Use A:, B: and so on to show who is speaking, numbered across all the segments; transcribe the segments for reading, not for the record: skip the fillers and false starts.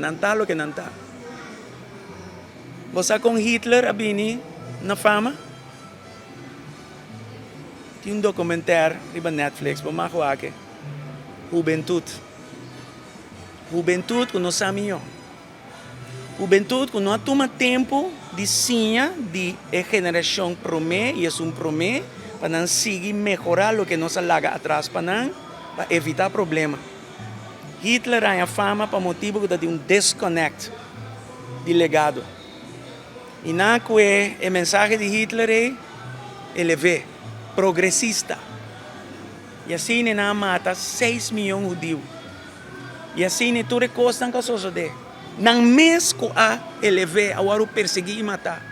A: Nan ta loke nan ta. Bo sa kon Hitler a bini na fama? Tin un documentaire riba Netflix, bo mag wak e. Hubentut. Hubentut ku no sa mihó. Hubentut ku no a tuma tempu di siña di e generashon promé i esun promé pa nan sigui mehorá loke nos a laga atras pa nan pa evitá problema. Hitler haña fama pa motibu ku ta tin un disconnect di legado. I nan a kue e mensahe di Hitler ei elev'é, progresista. I asina nan a mata 6 mion hudiu. I asina tur e kosnan ku a sosodé. Nan mes ku a elev'é a wòrdu persiguí i matá.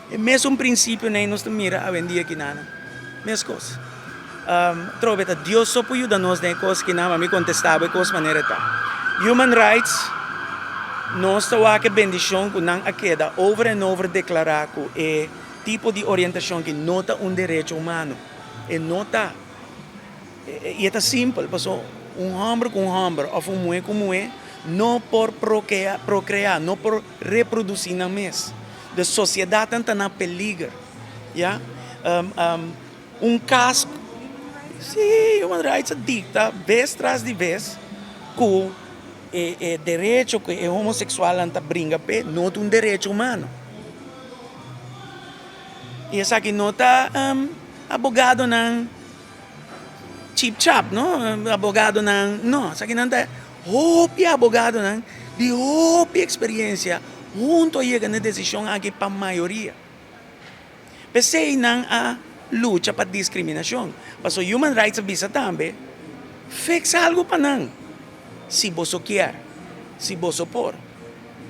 A: E mesun prinsipionan ei nos ta mira awendia akinan. Meskos. Trobe ta Dios so por yuda nos den e kos akinan, pa mi kontestá bo e kos manera e ta. Human rights, nos ta wak e bendishon ku nan a keda over en over deklará ku e tipo di orientashon aki no ta un derecho humano. E no ta. I e ta simpel, pasobra un hòmber ku un hòmber òf un muhé ku un muhé no por prokreá, no por reprodusí nan mes. De sosiedatnan ta na peliger, ya. Un kas, sí, human rights a dikta bes tras di bes ku e derecho ku e homoseksualnan ta bringa p'e no ta un derecho humano. I esaki no ta abogadonan chip chap, no, abogadonan, no, esakinan ta hopi abogadonan di hopi eksperensia huntu a yega na e desishon aki pa mayoria. P'esei nan a lucha pa diskriminashon. Pasobra human rights a bisa tambe, fix algu pa nan, si boso kier, si boso por.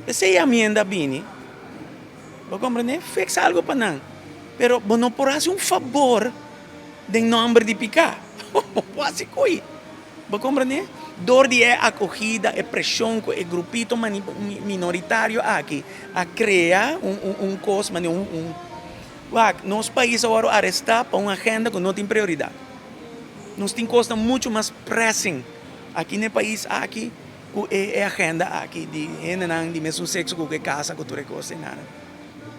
A: P'esei e amienda a bini, bo komprende? Fix algu pa nan. Pero bo no por hasi un fabor den nòmber di piká. Bo por hasi koi. Bo komprende? Dor di e akogida, e preshon ku e grupito minoritario aki a krea un kos manera un. Wak, nos pais a wòrdu arestá pa un agenda ku no tin prioridat. Nos tin kosnan muchu mas pressing aki na e pais aki ku e agenda aki di hendenan di mesun sekso ku ke kasa ku tur e kos ei nada.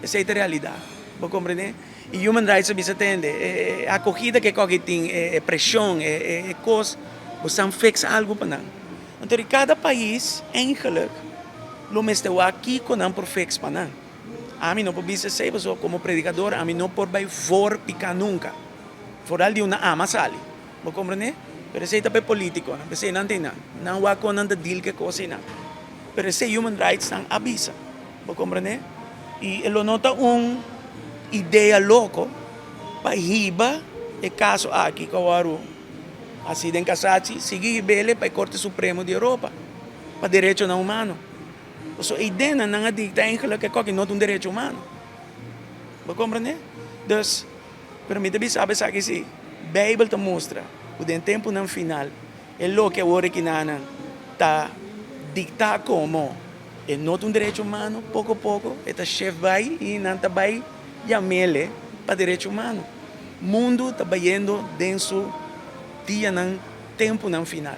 A: Esei ta realidat. Bo komprende? I human rights a bisa tende, e akogida ku e koki tin, e preshon, e kos, bo san fix algu pa nan. Anto di kada pais eigenlijk lo mester wak kiko nan por fix pa nan. Ami no por bisa esei pasobra komo predikador ami no por bai for piká nunka. Foral di un ama sali. Bo komprendé? Pero esei ta pa e politikonan, p'esei nan ta einan. Nan wak kon nan ta deal ku e kos einan. Pero esei human rights nan a bisa. Bo komprendé? I e lo no ta un idea loko pa hiba e kaso aki ku a wòrdu hasi den Casachi, sigui hib'el pa e Korte Supremo di Europa pa derechonan humano. Pasobra e ideanan nan a dikta eigenlijk e koki no ta un derecho humano. Bo komprendé? Dus, pero mi ta bisa bo esaki si, Beibel ta mustra ku den tempunan final e loke awor ekinanan ta diktá komo e no ta un derecho humano, poko poko e ta shef bai i nan ta bai yam'el pa derecho humano. Mundu ta bayendo den su dianan, tempunan final.